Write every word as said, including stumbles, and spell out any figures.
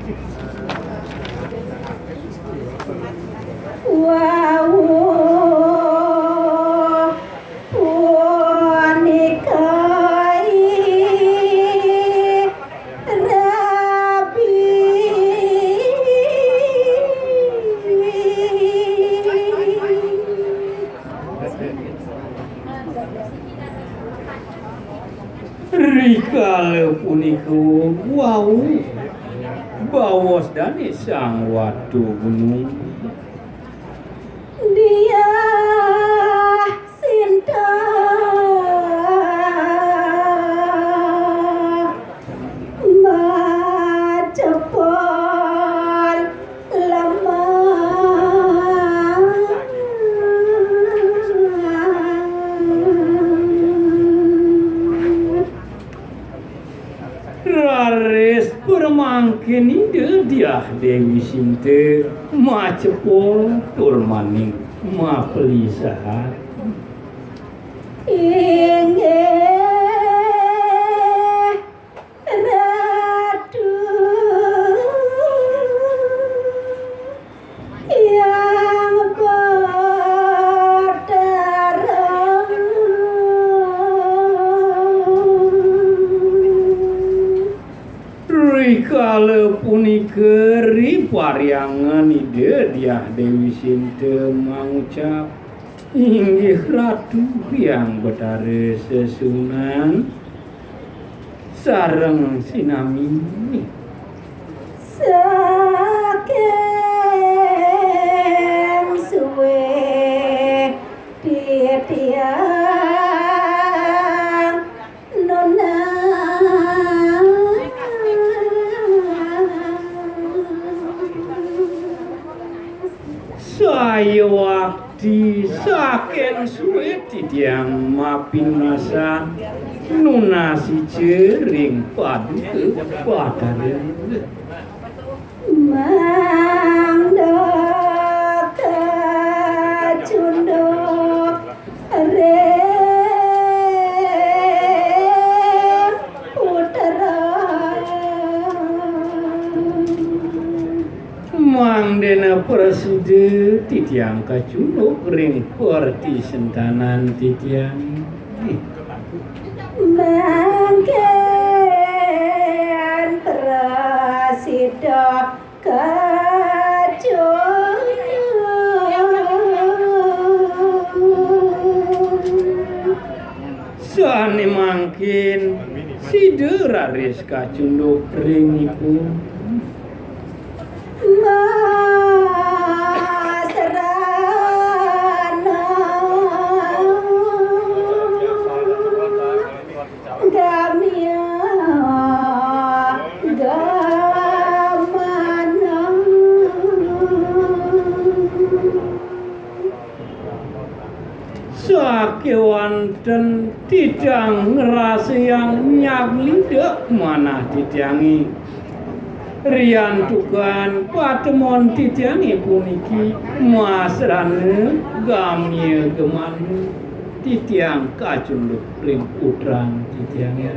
Wau punika rabi. Rikala punika wau baos dané Sang Watu Gunung. Diah Sinta macepol lemah. Raris pramangkin Ida Diah Déwi Sinta macepol tur maning mapelisahan. Inggih Ratu Hyang Batara. Rikala punika ri parhyangan Ida Diah Déwi Sinta mangucap, "Inggih Ratu Hyang Batara sesuunan sareng sinami." Saking sué titiang nunas. Sayuwakti saking sué titiang mapinunasan nunas ica ring Paduka Batara. Mangda kacunduk ring putra. Mangdéna prasida titiang kacunduk ring pertisentanan titiang. Mangkin prasida kacunduk. Sané mangkin sida raris kacunduk ring ipun. Masrana gamya gamana. Sakéwanten titiang ngrasayang nyaglidek manah titiangé. Riantukan patemon titiangé puniki masrana gamya gamana titiang kacunduk ring putran titiangé.